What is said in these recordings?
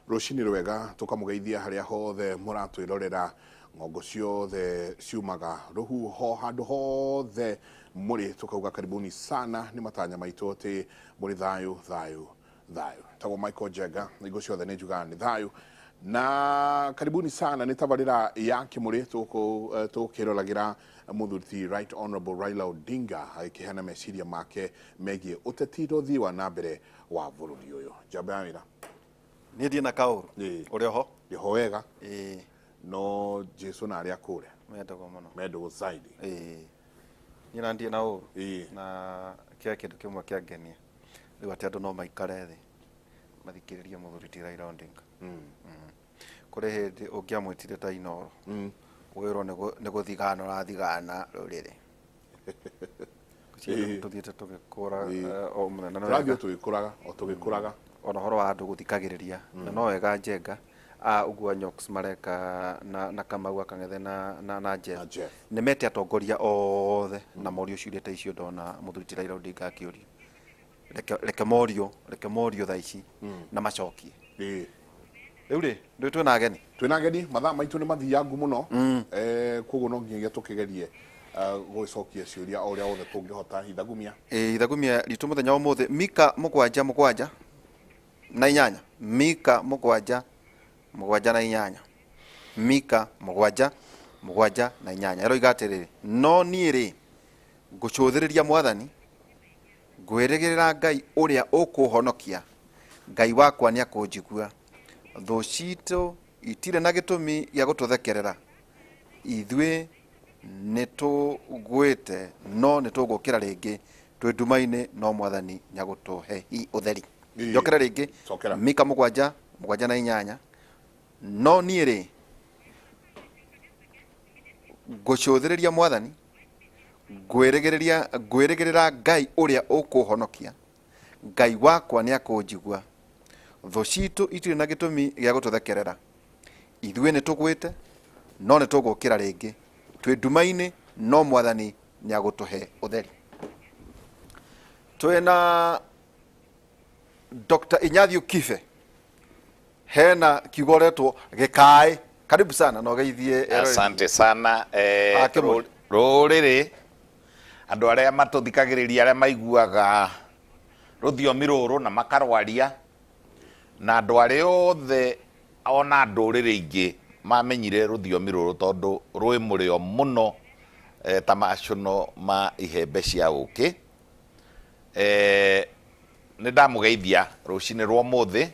Rũcinĩ rwega, tũkamũgeithia harĩa hothe mũratwĩrorera, ng'ongo ciothe ciumaga rũhuho handũ hothe mũrĩ, tũkauga karibuni sana. Nĩ matanya maitũ atĩ mũrĩ thayũ thayũ thayũ. Tagwo Michael Njenga, hingo ciothe nĩ njugaga nĩ thayũ na karibuni sana. Nĩ tabarĩra ya Kĩmũrĩ tũkĩroragĩra mũthuri ti Right Honorable Raila Odinga agĩkĩheana meciria make megiĩ ũteti na ũthii wa na mbere wa bũrũri ũyũ. Njamba ya wĩra. Niĩ ndirĩ na kaũru. Ũrĩ oho? Ndĩho wega. No Jesu na arĩa kũrĩa mendagwo mũno. Mendagwo zaidi. Niĩ na ndirĩ na ũru. Na kĩa kĩndũ kĩmwe kĩangenia rĩu atĩ andũ no maikare thĩ mathikĩrĩrie mũthuri ti Raila Odinga. Kũrĩ hĩndĩ ũngĩamwĩtire ta Inooro, wĩrwo nĩ gũthigana ũrathigana rũrĩrĩ. Tũthiĩte tũgĩkũra o mũthenya na nĩ Tũrathiĩ wega. o tũgĩkũraga, o tũgĩkũraga. Ona ũhoro wa andũ gũthikagĩrĩria, na no wega Njenga ũguo Nyoks mareka na Kamau Akang'ethe na Jeff. Na Jeff. Nĩ mete atongoria othe na morio ciũria ta icio ndona mũthuri ti Raila Odinga akĩũrio. Reke morio thaa ici na macokie. Rĩu rĩ, ndũĩ twĩna ageni? Twĩna ageni, mathaa maitũ nĩ mathiangu mũno. Koguo no nginyagia tũkĩgerie gũgĩcokia ciũria o ũrĩa wothe tũngĩhota. Ithagumia. Ĩĩ, ithagumia ritũ mũthenya wa ũmũthĩ, Mika 7 7 na 8, Mika 7 7 na 8, Mika 7 7 na 8 ĩroiga atĩrĩrĩ, no niĩ rĩ, ngũcũthĩrĩria mwathani, ngwĩrĩgĩrĩra Ngai ũrĩa ũkũhonokia, Ngai wakwa nĩakũnjigua. Thũ citũ itirĩ na gĩtũmi gĩa gũtũthekerera, ithuĩ nĩtũgwĩte no nĩtũgũkĩra rĩngĩ, twĩ nduma-inĩ no mwathani nĩagũtũhe ũtheri. Njokere rĩngĩ. Cokera. Mika 7 7 na 8, no niĩ rĩ, ngũcũthĩrĩria mwathani, ngwĩrĩgĩrĩra Ngai ũrĩa ũkũhonokia, Ngai wakwa nĩakũnjigua. Thũ citũ itirĩ na gĩtũmi gĩa gũtũthekerera, ithuĩ nĩtũgwĩte no nĩtũgũkĩra rĩngĩ, twĩ nduma-inĩ no mwathani nĩagũtũhe ũtheri. Twĩna Dr. Inyathiũ Kibe, hena kiugo ũretwo gĩkaĩ. Karibu sana na ũgeithie eroreri. Asante sana. Ah, Kĩmũrĩ. Rũrĩrĩ, andũ arĩa matũthikagĩrĩria, arĩa maiguaga rũthiomi rũrũ na makarwaria, na andũ arĩa othe ona ndũrĩrĩ ingĩ mamenyire rũthiomi rũrũ tondũ rwĩ mũrĩo mũno ta macũno ma ihembe cia ũkĩ. Nĩ ndamũgeithia rũcinĩ rwa ũmũthĩ,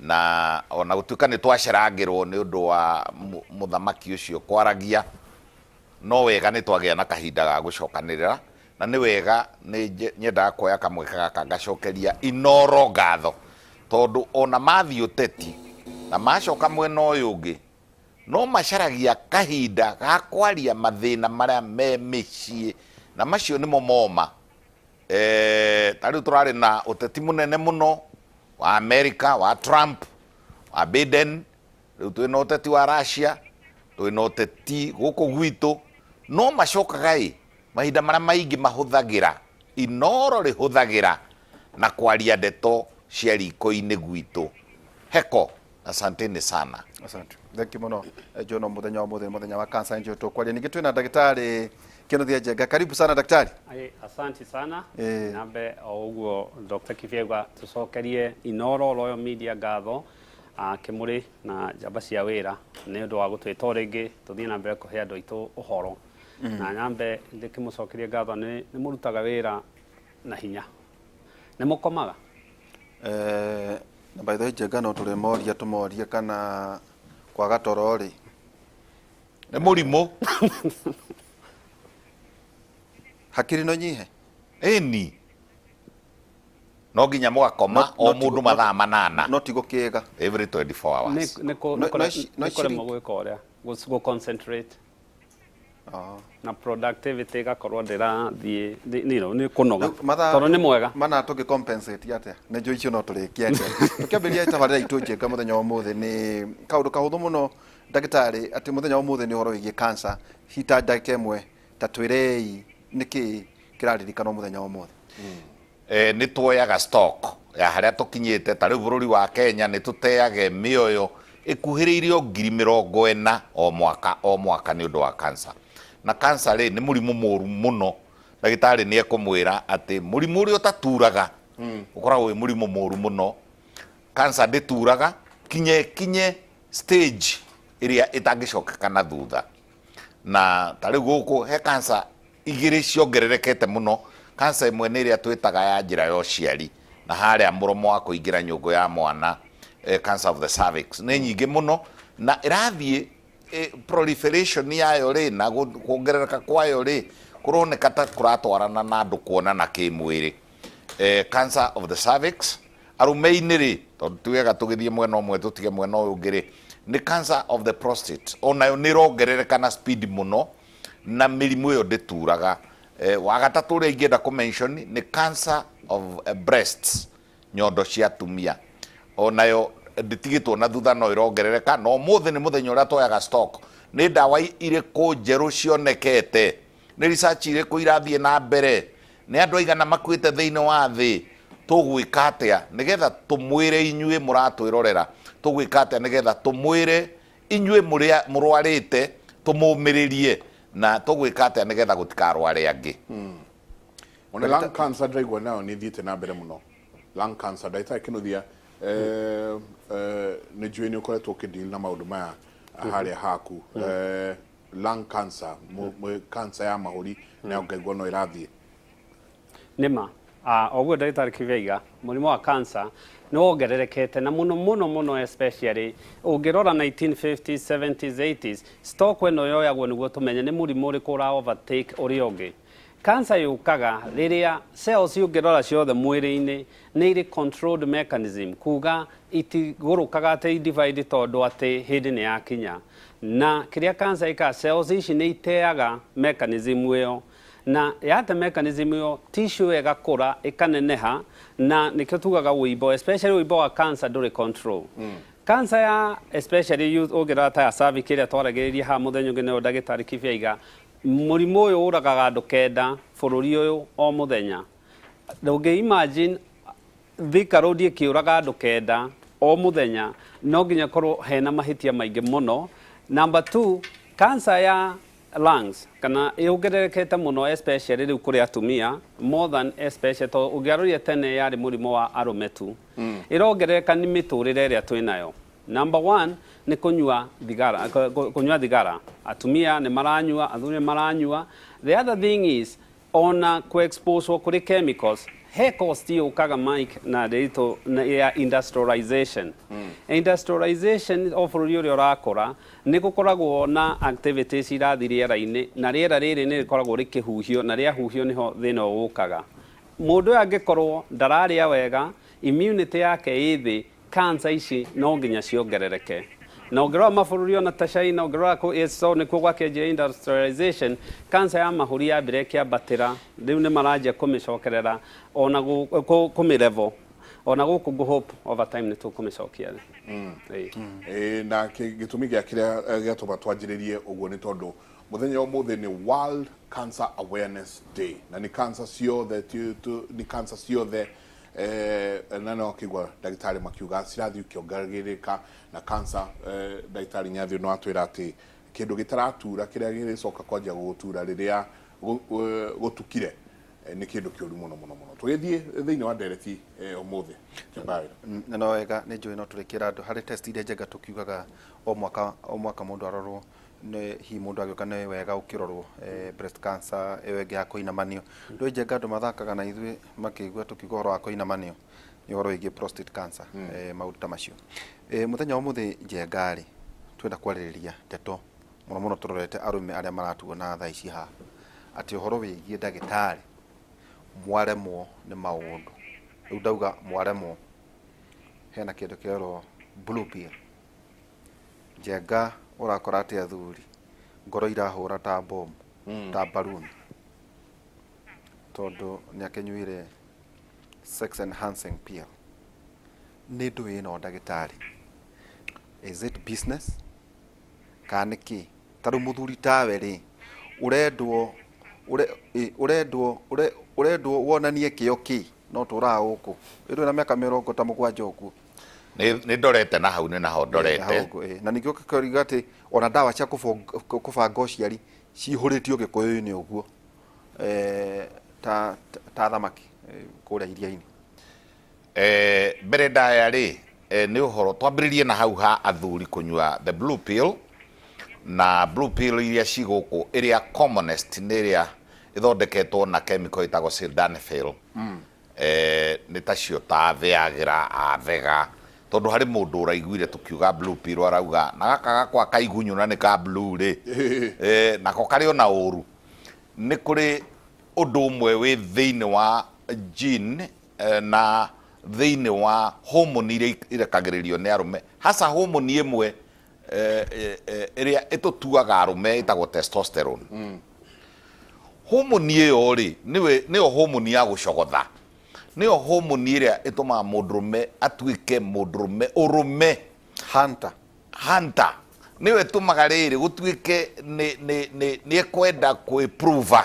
na ona gũtuĩka nĩ twacerangĩrwo nĩ ũndũ wa mũthamaki ũcio kwaragia, no wega nĩ twagĩa na kahinda ga gũcokanĩrĩra, na nĩ wega nĩ nyendaga kuoya kamweke gaka ngacokeria Inooro ngatho, tondũ ona mathiĩ ũteti na macoka mwena ũyũ ũngĩ, no macaragia kahinda ga kwaria mathĩna marĩa me mĩciĩ, na macio nĩmo moma. Ta rĩu tũrarĩ na ũteti mũnene mũno wa America, wa Trump, wa Biden, rĩu twĩna ũteti wa Russia, twĩna ũteti gũkũ gwitũ, no macokaga ĩ mahinda marĩa maingĩ mahũthagĩra, Inooro rĩhũthagĩra na kwaria ndeto cia riko-inĩ gwitũ. Heko, asanteni sana. Asante. Thank you mũno. John, mũthenya wa mũthenya, mũthenya wa cancer ndio tũkwaria. Ningĩ twĩna ndagĩtarĩ Kenneth Njenga. Karibu sana daktari. Asante sana. Nambe o ũguo Dr. Kibiegwa tũcokerie Inooro Royal Media ngatho, Kĩmũrĩ na njamba cia wĩra nĩ ũndũ wa gũtwĩta o rĩngĩ tũthiĩ na mbere kũhe andũ aitũ ũhoro. Na nyambe ndĩkĩmũcokerie ngatho nĩ mũrutaga wĩra na hinya. Nĩ mũkomaga? Na by the way Njenga, no tũrĩmoria tũmorie kana kwaga toro rĩ nĩ mũrimũ. Hakiri no nyihe. Ĩni, no nginya mũgakoma o mũndũ mathaa 8. No ti gũkĩga. Every 24 hours. No Nĩ kũremwo gwĩka ũrĩa gũ concentrate na productivity ĩgakorwo ndĩrathiĩ nĩ kũnoga. Rĩu mathaa tondũ nĩ mwega. Mana tũngĩ compensate atĩa? Nĩ njũĩ icio no tũrĩkie atĩa tũkĩambĩrĩria tabarĩra itũ Njenga mũthenya wa ũmũthĩ. Nĩ kaũndũ kahũthũ mũno ndagĩtarĩ, atĩ mũthenya wa ũmũthĩ nĩ ũhoro wĩgiĩ cancer. Hita ndagĩka ĩmwe ta twĩrei nĩkĩ kĩraririkanwo mũthenya wa ũmũthĩ. Nĩ tuoyaga stock ya harĩa tũkinyĩte. Ta rĩu bũrũri wa Kenya nĩ tũteage mĩoyo ĩkuhĩrĩirie o 40,000 o mwaka o mwaka nĩ ũndũ wa cancer. Na cancer rĩ, nĩ mũrimũ mũru mũno. Ndagĩtarĩ nĩ ekũmwĩra atĩ mũrimũ ũrĩa ũtaturaga ũkoragwo wĩ mũrimũ mũru mũno. Cancer ndĩturaga kinya ĩkinye stage ĩrĩa ĩtangĩcokeka na thutha. Na ta rĩu gũkũ he cancer igĩrĩ ciongererekete mũno. Cancer ĩmwe nĩ ĩrĩa twĩtaga ya njĩra ya ũciari, na harĩa mũromo wa kũingĩra nyũngũ ya mwana, cancer of the cervix, nĩ nyingĩ mũno na ĩrathiĩ proliferation yayo rĩ na kuongerereka kwayo rĩ kũroneka ta kũratwarana na andũ kuonana kĩmwĩrĩ. Cancer of the cervix arũme-inĩ rĩ, tondũ ti wega tũgĩthiĩ mwena ũmwe tũtige mwena ũyũ ũngĩ rĩ, nĩ cancer of the prostate, onayo nĩ ĩrongerereka na speed mũno na mĩrimũ ĩyo ndĩturaga. Wa gatatũ ũrĩa ingĩenda kũ mention nĩ cancer of breasts, nyondo cia atumia, onayo ndĩtigĩtwo na thutha, no ĩrongerereka. Na ũmũthĩ nĩ mũthenya ũrĩa tuoyaga stock, nĩ ndawa irĩkũ njerũ cionekete, nĩ research irĩkũ irathiĩ na mbere, nĩ andũ aigana makuĩte thĩinĩ wa thĩ, tũgwĩka atĩa nĩgetha tũmwĩre inyuĩ mũratwĩrorera, tũgwĩka atĩa nĩgetha tũmwĩre inyuĩ mũrĩa mũrwarĩte tũmũmĩrĩrie, na tũgwĩka atĩa nĩgetha gũtikarware angĩ. Ona lung cancer ndĩraigua nayo nĩ ĩthiĩte na mbere mũno. Lung cancer, ndagĩtarĩ Kĩnuthia, nĩ njũĩ nĩ ũkoretwo ũkĩdeal na maũndũ maya harĩa haku. Lung cancer, cancer ya mahũri nayo ngaigua no ĩrathiĩ. Nĩma oguo ndagĩtarĩ Kĩbeiga, mũrimũ wa cancer nĩ wongererekete na mũno mũno mũno, especially ũngĩrora 1950s, 70s, 80s. Stock ĩno yoyagwo nĩguo tũmenye nĩ mũrimũ ũrĩkũ ũra overtake ũrĩa ũngĩ. Cancer yũkaga rĩrĩa cells ũngĩrora ciothe mwĩrĩ-inĩ nĩ irĩ controlled mechanism, kuga itigũrũkaga atĩ divide tondũ atĩ hĩndĩ nĩ yakinya. Na kĩrĩa cancer ĩkaga, cells ici nĩ iteaga mechanism ĩyo, na yate mechanism ĩyo, tissue ĩgakũra ĩkaneneha, na nĩkĩo tugaga wĩimbo, especially wĩimbo wa cancer ndũrĩ control. Cancer ya especially youth, ũngĩrora ta ya cervix ĩrĩa twaragĩrĩria haha mũthenya ũngĩ nĩyo ndagĩtarĩ Kibĩaiga, mũrimũ ũyũ ũragaga andũ 9 bũrũri ũyũ o mũthenya. Ndũngĩ imagine Thika Road ĩkĩũraga andũ 9 o mũthenya, no nginya korwo hena mahĩtia maingĩ mũno. Number two, cancer ya lungs kana yongererekete mũno, especially rĩu kũrĩ atumia more than especially, tondũ ũngĩaroria tene yarĩ mũrimũ wa arũme tu. Ĩrongerereka nĩ mĩtũrĩre ĩrĩa twĩnayo. Number one nĩ kũnyua thigara, kũnyua thigara. Atumia nĩ maranyua, athuri nĩ maranyua. The other thing is ona kũ-exposwo kũrĩ chemicals. He cost yũkaga, Mike na Ndiritu, ya industrialization. Industrialization o bũrũri ũrĩa ũrakũra nĩ gũkoragwo na activities irathiĩ rĩera-inĩ, na rĩera rĩrĩ nĩ rĩkoragwo rĩkĩhuhio, na rĩahuhio nĩho thĩna ũkaga. Mũndũ ũyũ angĩkorwo ndararĩa wega, immunity yake ĩ thĩ, cancer ici no nginya ciongerereke. Na ũngĩrora mabũrũri ona ta China, ũngĩrora so nĩkuo gwakĩanjia industrialization, cancer ya mahũri yambire ĩkĩambatĩra, rĩu nĩ maranjia kũmĩcokerera ona kũmĩlevel. Ona gũkũ ngũ hope over time nĩ tũkũmĩcokia thĩ. Ĩĩ. Na gĩtũmi gĩa kĩrĩa gĩatũma twanjĩrĩrie ũguo nĩ tondũ mũthenya wa ũmũthĩ nĩ World Cancer Awareness Day, na nĩ cancer ciothe, nĩ cancer ciothe, na no kĩigua ndagĩtarĩ makiuga cirathiĩ ikĩongagĩrĩka. Na cancer, ndagĩtarĩ Nyathio no atwĩra atĩ kĩndũ gĩtaratura kĩrĩa gĩgĩcoka kwanjia gũgũtura rĩrĩa gũtukire, nĩ kĩndũ kĩũru mũno mũno mũno. Tũgĩthiĩ thĩinĩ wa ndereti ũmũthĩ, kĩambaga wĩra. Na no wega, nĩ njũĩ no tũrĩkĩra andũ harĩ test iria njega tũkiugaga o mwaka o mwaka mũndũ arorwo. Nĩ hihi mũndũ agĩũka nĩ wega ũkĩrorwo breast cancer ĩyo ĩngĩ ya kũinamanio. Ndũĩ njenga andũ mathakaga na ithuĩ makĩigua tũkiuga ũhoro wa kũinamanio nĩ ũhoro wĩgiĩ prostate cancer, maũndũ ta macio. Mũthenya wa ũmũthĩ njenga rĩ, twenda kwarĩrĩria ndeto mũno mũno tũrorete arũme arĩa maratuona thaa ici haha, atĩ ũhoro wĩgiĩ ndagĩtarĩ mwaremwo nĩ maũndũ. Rĩu ndauga mwaremwo, hena kĩndũ kĩrerwo blue pill. Njenga ũrakora atĩ athuri ngoro irahũra ta bomu, ta balloon, tondũ nĩ akĩnyuire sex enhancing pill. Nĩ ndũĩ ĩno ndagĩtarĩ, is it business kana nĩ kĩ? Ta rĩu mũthuri tawe rĩ, ũrendwo ũrendwo ũrendwo wonanie kĩo kĩ? No tũraga gũkũ ĩrĩ na mĩaka 70 ũguo. Nĩ ndorete na hau, nĩ naho ndorete. Hau ũguo, ĩ. Na ningĩ ũkĩriga atĩ ona ndawa cia kũbanga ũciari cihũrĩtio gĩkũyũ-inĩ ũguo, ta thamaki kũrĩa iria-inĩ. Mbere ndaya rĩ, nĩ ũhoro twambĩrĩrie na hau ha athuri kũnyua the blue pill, na blue pill iria ci gũkũ, ĩrĩa commonest nĩ ĩrĩa ĩthondeketwo na chemical ĩtagwo sildenafil. Nĩ tacio ta Viagra, Avega, tondũ harĩ mũndũ ũraiguire tũkiuga blue pill arauga na gaka gakwa kaigunyũ na nĩ ka blue rĩ, nako karĩ ona ũru. Nĩ kũrĩ ũndũ ũmwe wĩ thĩinĩ wa gene na thĩinĩ wa hormone iria irekagĩrĩrio nĩ arũme, hasa hormone ĩmwe ĩrĩa ĩtũtuaga arũme ĩtagwo testosterone. Hormone ĩyo rĩ, nĩyo hormone ya gũcogotha, nĩyo hormone ĩrĩa ĩtũmaga mũndũrũme atuĩke mũndũrũme ũrũme. Hunter. Hunter. Nĩyo ĩtũmaga rĩrĩ gũtuĩke nĩ ekwenda kwĩprova.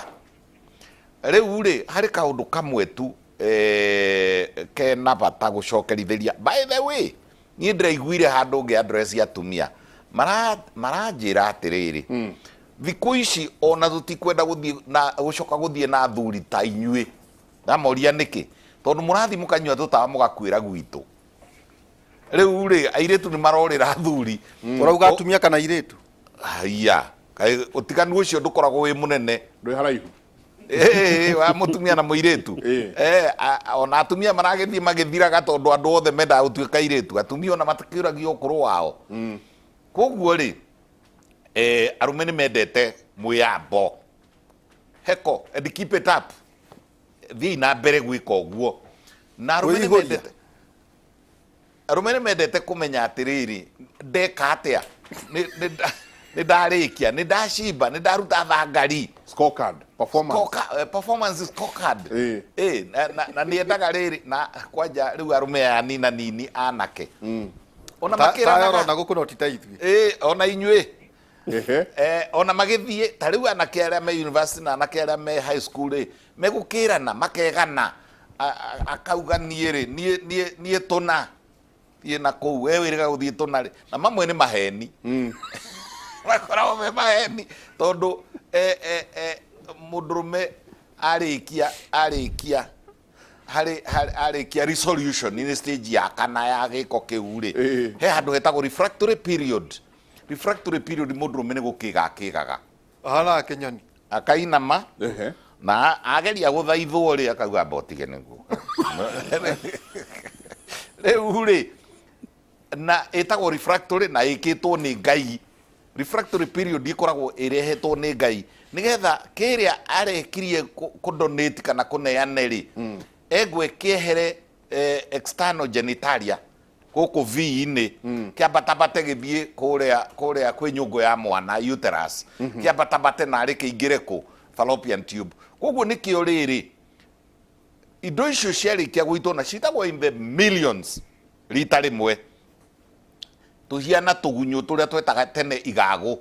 Rĩu rĩ, harĩ kaũndũ kamwe tu kena bata gũcokerithĩria. By the way, niĩ ndĩraiguire handũ ngĩ address atumia maranjĩra atĩrĩrĩ, thikũ ici ona tũtikwenda gũthiĩ na gũcoka gũthiĩ na athuri ta inyuĩ. Ndamoria nĩkĩ? Tondũ mũrathiĩ mũkanyua tũtawa mũgakuĩra gwitũ. Rĩu rĩ, airĩtu nĩ marorĩra athuri. Ũrauga atumia kana airĩtu? Haiya, kaĩ ũtiganu ũcio ndũkoragwo wĩ mũnene. Ndwĩ haraihu. Wa mũtumia na mũirĩtu. Ona atumia maragĩthiĩ magĩthiraga tondũ andũ othe mendaga gũtuĩka airĩtu. Atumia ona matikĩũragio ũkũrũ wao. Koguo rĩ, arũme nĩ mendete mwĩyambo. Heko, and keep it up. Thiĩi na mbere gwĩka ũguo. Na arũme nĩ Kwĩihũria. mendete, arũme nĩ mendete kũmenya atĩrĩrĩ, ndeka atĩa, nĩ ndarĩkia, nĩ ndacimba, nĩ ndaruta thangari. Scorecard, performance. Performance scorecard. Na nĩ endaga rĩrĩ, na kwanja rĩu arũme aya nina nini anake. Ona makĩranaga. Ta yorona gũkũ no ti ta ithuĩ. Ona inyuĩ. Ona magĩthiĩ, ta rĩu anake arĩa me university na anake arĩa me high school rĩ, megũkĩrana, makegana. Akauga niĩ rĩ, niĩ tũna, thiĩ na kũu, we wĩrĩga gũthiĩ tũna rĩ. Na mamwe nĩ maheni. Makoragwo me maheni, tondũ, mũndũrũme arĩkia, harĩ, arĩkia resolution nĩ stage ya kana ya gĩko kĩu rĩ, he handũ hetagwo refractory period. Refractory period mũndũrũme nĩ gũkĩga akĩgaga. Ahanaga kĩnyoni. Akainama, na ageria gũthaithwo rĩ, akauga amba ũtige nĩguo. Rĩu rĩ, na ĩtagwo refractory na ĩkĩtwo nĩ Ngai. Refractory period ĩkoragwo ĩrehetwo nĩ Ngai nĩgetha kĩrĩa arekirie kũ donate kana kũneane rĩ, engwe kĩehere, external genitalia gũkũ V-inĩ, kĩambatabate gĩthiĩ kũrĩa kwĩ nyũngũ ya mwana uterus, kĩambatabate narĩ kĩingĩre kũ fallopian tube. Koguo nĩkĩo rĩrĩ indo icio ciarĩkia gũitwo na citagwo in the millions rita rĩmwe, tũhiana tũgunyũ tũrĩa twetaga tene igagũ.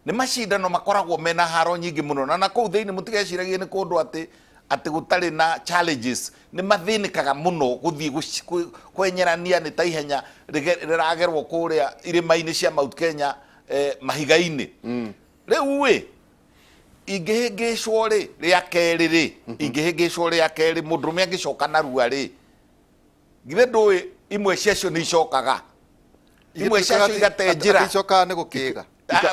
Nĩ macindano makoragwo mena haro nyingĩ mũno, na nakũu thĩinĩ mũtigeciragie nĩ kũndũ atĩ gũtarĩ na challenges. Nĩ mathĩnĩkaga mũno gũthiĩ kwenyerania, nĩ ta ihenya rĩragerwo kũrĩa irĩma-inĩ cia Mount Kenya, mahiga-inĩ. Rĩu ĩ, ingĩhĩngĩcwo rĩ, rĩa kerĩ rĩ, ingĩhĩngĩcwo rĩa kerĩ, mũndũrũme angĩcoka narua rĩ, githĩ ndũĩ imwe ciacio nĩ icokaga? Imwe ciacio igate njĩra. Atĩ icokaga nĩ gũkĩga.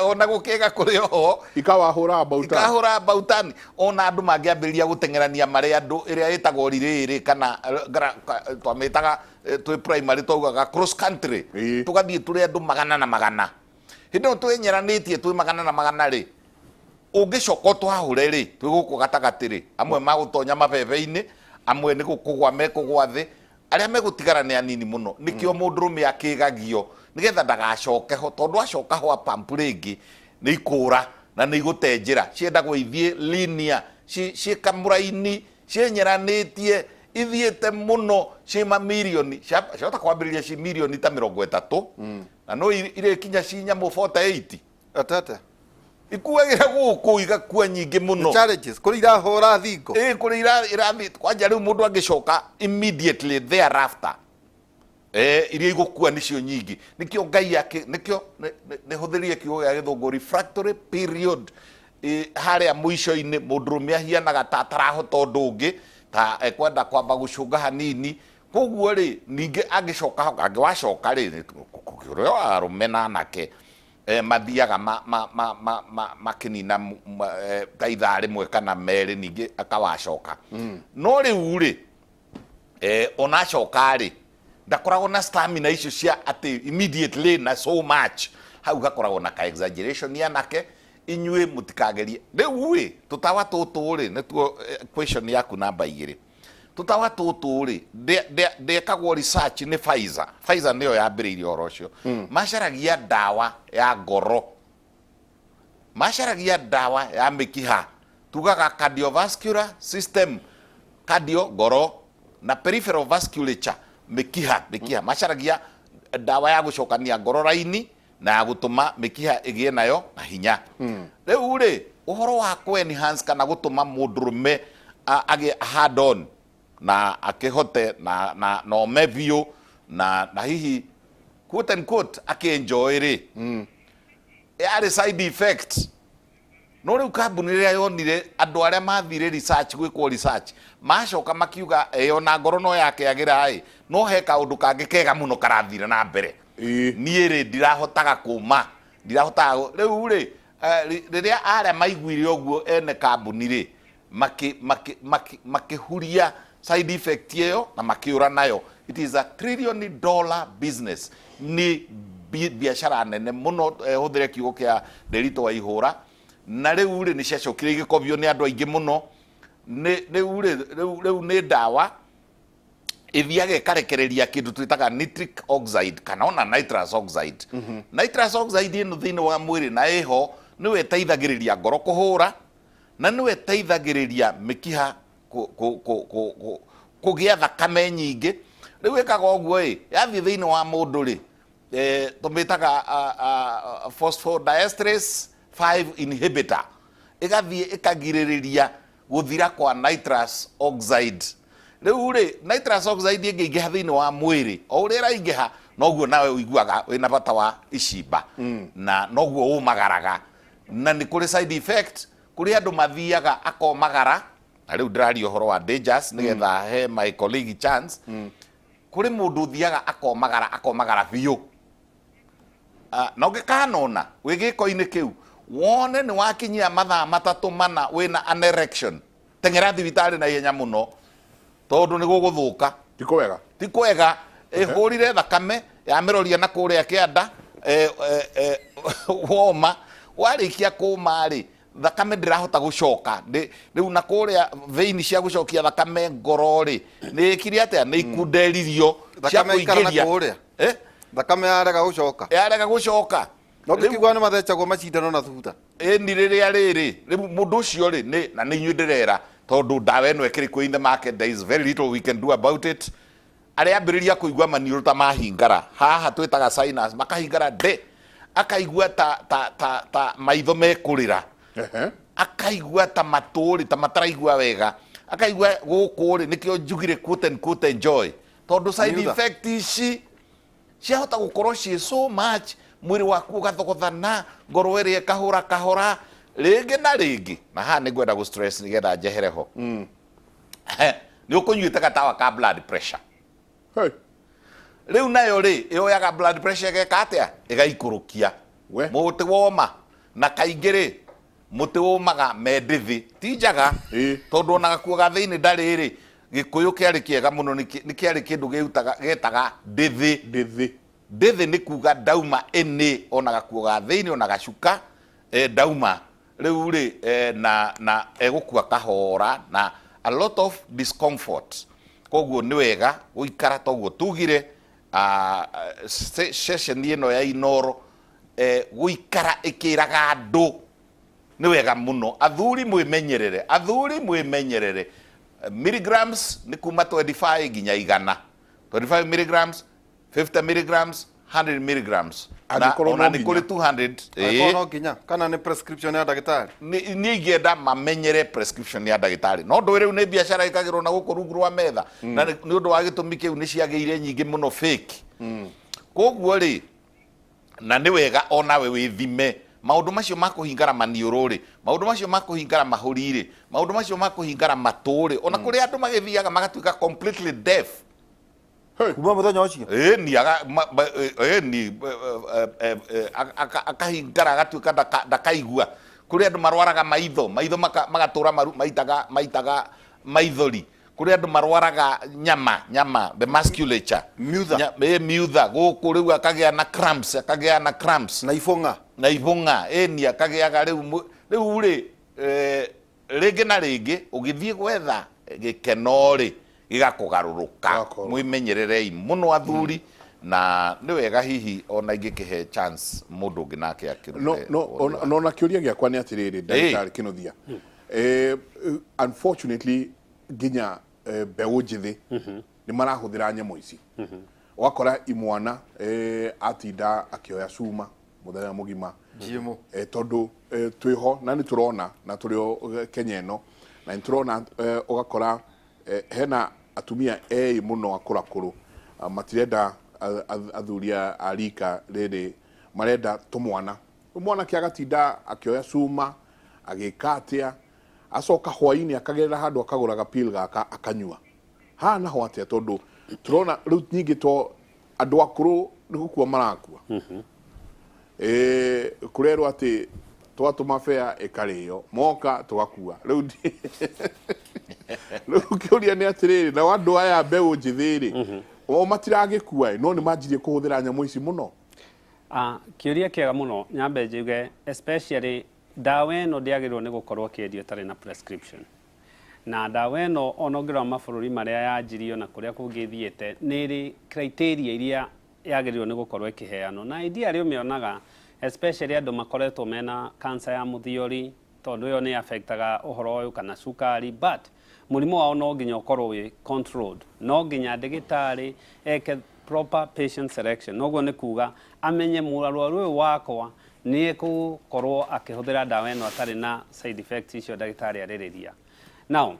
Ona gũkĩga kũrĩ oho. Ikawahũra mbautani. Ikahũra mbautani. Ona andũ mangĩambĩrĩria gũteng'erania marĩ andũ, ĩrĩa ĩtagwo relay rĩ, kana, twamĩtaga, twĩ primary twaugaga cross country. Tũgathiĩ tũrĩ andũ magana na magana. Hĩndĩ ĩyo twĩnyeranĩtie twĩ magana na magana rĩ, ũngĩcoka ũtwahũre rĩ, twĩ gũkũ gatagatĩ rĩ, amwe magũtonya mabebe-inĩ, amwe nĩ kũgwa mekũgwa thĩ, arĩa megũtigara nĩ anini mũno. Nĩkĩo mũndũrũme akĩgagio nĩgetha ndagacoke ho, tondũ acoka ho apampu rĩngĩ nĩ ikũra na nĩ igũte njĩra. Ciendagwo ithiĩ linear, ciĩ kamũraini, cienyeranĩtie, ithiĩte mũno, ciĩ mamirioni. Ciahota kwambĩrĩria ci mirioni ta 30, na no irĩkinya ci nyamũ 48. Atata. Ikuagĩra gũkũ igakua nyingĩ mũno. Challenges kũrĩ irahũra thingo. Ĩ kũrĩ irathi kwanja rĩu mũndũ angĩcoka immediately thereafter, iria igũkua nĩcio nyingĩ. Nĩkĩo Ngai akĩ nĩkĩo nĩhũthĩrire kiugo gĩa Gĩthũngũ refractory period. Harĩa mũico-inĩ mũndũrũme ahianaga ta atarahota ũndũ ũngĩ, ta ekwenda kwamba gũcũnga hanini. Koguo rĩ, ningĩ angĩcoka hau, angĩwacoka rĩ, kũrĩ o arũme na anake mathiaga makĩnina ta ithaa rĩmwe kana merĩ, ningĩ akawacoka. No rĩu rĩ, ona acoka rĩ, ndakoragwo na stamina icio cia atĩ immediately na so much. Hau hakoragwo na ka exaggeration. Anake inyuĩ mũtikagerie. Rĩu rĩ, tũtawa tũtũ rĩ, nĩtuo question yaku namba 2. Tũtawa tũtũ rĩ, ndekagwo research nĩ Pfizer. Pfizer nĩyo yambĩrĩirie ũhoro ũcio. Macaragia ndawa ya ngoro, macaragia ndawa ya mĩkiha, tugaga cardiovascular system, cardio ngoro na peripheral vasculature mĩkiha. Mĩkiha macaragia ndawa ya gũcokania ngoro raini na ya gũtũma mĩkiha ĩgĩe nayo na hinya. Rĩu rĩ, ũhoro wa kũ enhance kana gũtũma mũndũrũme agĩe hard on na akĩhote na ome biũ na hihi, quote and quote, akĩ-enjoy rĩ, yarĩ side effect. No rĩu kambuni rĩrĩa yonire andũ arĩa mathire research, gwĩkwo research, macoka makiuga ĩ ona ngoro no yakĩagĩra ĩ, no he kaũndũ kangĩ kega mũno karathire na mbere. Niĩ rĩ, ndirahotaga kũma, ndirahotaga rĩu rĩ, rĩrĩa arĩa maiguire ũguo ene kambuni rĩ, makĩhuria side effect ĩyo na makĩũra nayo. It is a trillion dollar business, nĩ biacara nene mũno, hũthĩre kiugo kĩa Nderitu wa Ihũra. Na rĩu rĩ, nĩ ciacokire igĩkobio nĩ andũ aingĩ mũno. Nĩ rĩu rĩ, rĩu nĩ ndawa ĩthiaga ĩkarekereria kĩndũ twĩtaga nitric oxide kana ona nitrous oxide. Nitrous oxide ĩno thĩinĩ wa mwĩrĩ na ĩho nĩyo ĩteithagĩrĩria ngoro kũhũra na nĩyo ĩteithagĩrĩria mĩkiha kũgĩa thakame nyingĩ. Rĩu ĩkaga ũguo ĩ, yathiĩ thĩinĩ wa mũndũ rĩ, tũmĩtaga phosphodiesterase 5 inhibitor, ĩgathiĩ ĩkagirĩrĩria gũthira kwa nitrous oxide. Rĩu rĩ, nitrous oxide ĩngĩingĩha thĩinĩ wa mwĩrĩ, o ũrĩa ĩraingĩha noguo nawe ũiguaga wĩna bata wa icimba na noguo ũmagaraga. Na nĩ kũrĩ side effect, kũrĩ andũ mathiaga akomagara. Na rĩu ndĩraria ũhoro wa dangers nĩgetha he my colleague chance. Kũrĩ mũndũ ũthiaga akomagara, akomagara biũ. Na ũngĩkanona wĩ gĩko-inĩ kĩu, wone nĩ wakinyia mathaa 3 4 wĩna an erection, teng'era thibitarĩ na ihenya mũno, tondũ nĩ gũgũthũka. Ti kwega. Ti kwega. Ĩhũrire thakame yamĩroria na kũrĩa kĩanda, woma warĩkia kũma rĩ, thakame ndĩrahota gũcoka. Rĩu na kũrĩa veini cia gũcokia thakame ngoro rĩ, nĩ ĩkire atĩa, nĩ ikunderirio cia Thakame ikara na kũingĩria. kũrĩa. Eh? Thakame yarega gũcoka. Yarega gũcoka. No ngĩkigua nĩ mathecagwo macindano na thutha. Ĩni rĩrĩa rĩrĩ rĩu mũndũ ũcio rĩ, nĩ na nĩ inyuĩ ndĩrera, tondũ ndawa ĩno ĩkĩrĩ kuo in the market, there is very little we can do about it. Arĩa ambĩrĩria kũigua maniũrũ ta mahingara haha twĩtaga sinus, makahingara ndĩ, akaigua ta maitho mekũrĩra, akaigua ta matũ rĩ ta mataraigua wega, akaigua gũkũ rĩ. Nĩkĩo njugire, quote and quote, enjoy, tondũ side Niutha. effect ici ciahota gũkorwo ciĩ so much, mwĩrĩ waku ũgathogothana, ngoro ĩrĩa ĩkahũra kahora rĩngĩ na rĩngĩ. Na haha nĩ ngwenda gũ stress nĩgetha njehere ho. Nĩ ũkũnyuĩte gatawa ka blood pressure. Hey. Rĩu nayo rĩ, ĩoyaga blood pressure ĩgeka atĩa? Ĩgaikũrũkia. We. Mũtĩ woma, na kaingĩ rĩ, mũtĩ ũmaga mendĩthĩ ti njaga, tondũ ona gakuo ga thĩinĩ ndarĩ rĩ, Gĩkũyũ kĩarĩ kĩega mũno, nĩ kĩarĩ kĩndũ gĩtaga ndĩthĩ. Ndĩthĩ. Ndĩthĩ nĩ kuga ndauma ĩnĩ, ona gakuo ga thĩinĩ ona gacuka, ndauma rĩu rĩ, na egũkua kahora na a lot of discomfort. Koguo nĩ wega gũikara toguo tugire ceceni ĩno ya Inoro, gũikara ĩkĩraga andũ nĩ wega mũno. Athuri mwĩmenyerere, athuri mwĩmenyerere. Milligrams nĩ kuma 25 nginya 100, 25 milligrams, 50 milligrams, 100 milligrams na Angĩkorwo ona no nĩ kũrĩ nginya. 200 Angĩkorwo ĩĩ no nginya kana nĩ prescription ya ndagĩtarĩ. Niĩ ingĩenda mamenyere prescription ya ndagĩtarĩ, no ndũĩ rĩu nĩ biacara ĩkagĩrwo na gũkũ rungu rwa metha, na nĩ ũndũ wa gĩtũmi kĩu nĩ ciagĩire nyingĩ mũno fake. Koguo rĩ, na nĩ wega onawe wĩthime maũndũ macio ma kũhingara maniũrũ rĩ, maũndũ macio ma kũhingara mahũri rĩ, maũndũ macio ma kũhingara matũ rĩ, ona kũrĩ andũ magĩthiaga magatuĩka completely deaf. Kuma mũthenya ũcio. Ĩni ĩni akahingara agatuĩka ndakaigua. Kũrĩ andũ marwaraga maitho, maitho magatũra maitaga maitaga maithori. Kũrĩ andũ marwaraga nyama, nyama the musculature. Miutha. Miutha gũkũ rĩu akagĩa na cramps, akagĩa na cramps. Na ibũng'a. Na ibũng'a, ĩni akagĩaga rĩu rĩu rĩ rĩngĩ na rĩngĩ ũgĩthiĩ gwetha gĩkeno rĩ, gĩgakũgarũrũka. Gĩgakũgarũrũka. Mwĩmenyererei mũno athuri, na nĩ wega hihi ona ingĩkĩhe chance mũndũ ũngĩ nake akĩrute No no woni ona wake. No na kĩũria gĩakwa nĩ atĩrĩrĩ, ndagĩtarĩ Kĩnuthia, unfortunately nginya mbeũ njĩthĩ nĩ marahũthĩra nyamũ ici. Ũgakora imwana atinda akĩoya cuma mũthenya mũgima. GMO. Tondũ twĩho na nĩ tũrona na tũrĩ o Kenya ĩno na nĩ tũrona, ũgakora hena atumia eĩ mũno akũrakũrũ, matirenda athuri a rika rĩrĩ, marenda tũmwana. Rĩu mwanake agatinda akĩoya cuma agĩka atĩa, acoka hwainĩ akagerera handũ akagũra gapil gaka akanyua. Haha naho atĩa, tondũ tũrona rĩu nyingĩ to andũ akũrũ nĩ gũkua marakua. Kũrerwo atĩ twatũma bea ĩkarĩo moka tũgakua. Rĩu rĩu kĩũria nĩ atĩrĩrĩ, nao andũ aya mbeũ njĩthĩ rĩ, o matiragĩkua ĩ, no nĩ manjirie kũhũthĩra nyamũ ici mũno. Kĩũria kĩega mũno. Nyambe njuge especially ndawa ĩno ndĩagĩrĩirwo nĩ gũkorwo ĩkĩendio ĩtarĩ na prescription. Na ndawa ĩno ona ũngĩrora mabũrũri marĩa yanjirio na kũrĩa kũngĩ ĩthiĩte, nĩ ĩrĩ criteria iria yagĩrĩirwo nĩ gũkorwo ĩkĩheanwo. Na ideally ũmĩonaga especially andũ makoretwo mena cancer ya mũthiori, tondũ ĩyo nĩ affectaga ũhoro ũyũ, kana cukari, but mũrimũ wao no nginya ũkorwo wĩ controlled. No nginya ndagĩtarĩ eke proper patient selection. Noguo nĩ kuga amenye mũrwaru ũyũ wakwa nĩ ekũkorwo akĩhũthĩra ndawa ĩno atarĩ na side effects icio ndagĩtarĩ arĩrĩria. Now,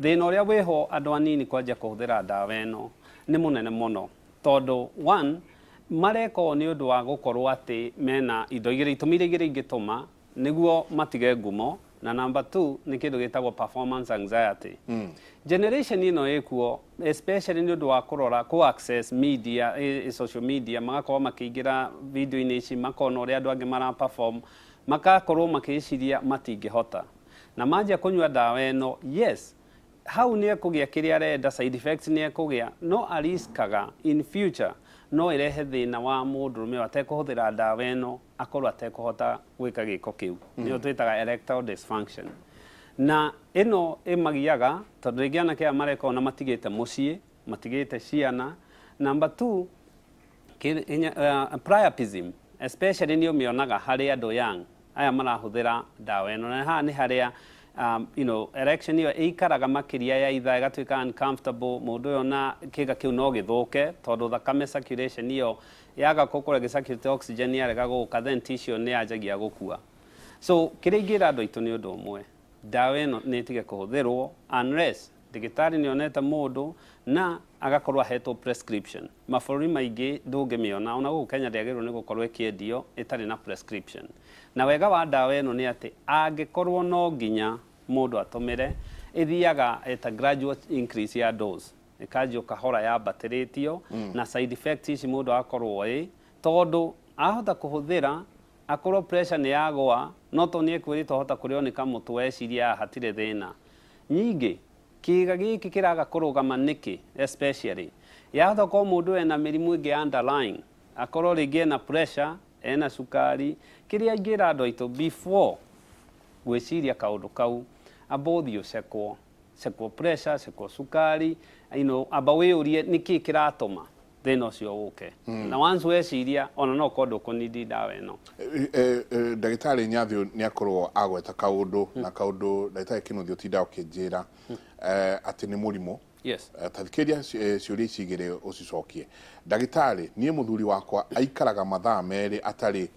thĩna ũrĩa wĩho andũ anini kwanjia kũhũthĩra ndawa ĩno nĩ mũnene mũno, tondũ one, mareka ũũ nĩ ũndũ wa gũkorwo atĩ mena indo igĩrĩ, itũmi iria igĩrĩ ingĩtũma nĩguo matige ngumo, na number 2 nĩ kĩndũ gĩtagwo performance anxiety. Generation ĩno ĩkuo especially nĩ ũndũ wa kũrora kũ access media, social media, magakorwo makĩingĩra video-inĩ ici, makona ũrĩa andũ angĩ mara perform, makakorwo makĩciria matingĩhota, na manjia kũnyua ndawa ĩno, yes, hau nĩ ekũgĩa kĩrĩa arenda, side effects nĩ ekũgĩa, no ariskaga in future no ĩrehe thĩna wa mũndũrũme ũyũ atekũhũthĩra ndawa ĩno akorwo atekũhota gwĩka gĩko kĩu. Nĩyo twĩtaga erectile dysfunction. Na ĩno ĩmagiaga tondũ rĩngĩ anake aya mareka ũũ na matigĩte mũciĩ, matigĩte ciana. Number 2, priapism especially nĩ ũmĩonaga harĩ andũ young aya marahũthĩra ndawa ĩno. Na haha nĩ harĩa erection ĩyo ĩikaraga makĩria ya ithaa, ĩgatuĩka uncomfortable, mũndũ ũyũ na kĩga kĩu no gĩthũke tondũ thakame circulation ĩyo yaga gũkorwo ĩgĩ-circulate oxygen yarega gũka, then tissue nĩ yanjagia gũkua. So kĩrĩa ingĩra andũ aitũ nĩ ũndũ ũmwe, ndawa ĩno nĩ ĩtige kũhũthĩrwo unless ndagĩtarĩ nĩ onete mũndũ na agakorwo ahetwo prescription. Mabũrũri maingĩ ndũngĩmĩona, ona gũkũ Kenya ndĩagĩrĩirwo nĩ gũkorwo ĩkĩendio ĩtarĩ na prescription. Na wega wa ndawa ĩno nĩ atĩ angĩkorwo no nginya mũndũ atũmĩre, ĩthiaga at a gradual increase ya dose, ĩkanjio kahora yambatĩrĩtio, na side effects ici mũndũ agakorwo ĩ, tondũ ahota kũhũthĩra akorwo pressure nĩ yagũa, no tondũ nĩ ekwĩrĩtwo ahota kũrĩo nĩ kamũtwe eciria hatirĩ thĩna. Nyingĩ kĩga gĩkĩ kĩraga kũrũgama nĩkĩ? Especially yahota gũkorwo mũndũ ena mĩrimũ ĩngĩ underlying, akorwo rĩngĩ ena pressure, ena cukari. Kĩrĩa ingĩra andũ aitũ before gwĩciria kaũndũ kau, amba ũthiĩ ũcekwo, cekwo pressure, cekwo cukari, amba wĩyũrie nĩkĩ kĩratũma thĩna ũcio ũke. Na once weciria ona no ũkorwo ndũkũnidi ndawa ĩno. Ndagĩtarĩ Nyathio nĩ akorwo agweta kaũndũ, na kaũndũ ndagĩtarĩ Kĩnuthia ũtindaga ũkĩnjĩra atĩ nĩ mũrimũ. Yes. Ta thikĩrĩria ciũria ici igĩrĩ ũcicokie. Ndagĩtarĩ, niĩ mũthuri wakwa aikaraga mathaa 2 atarĩ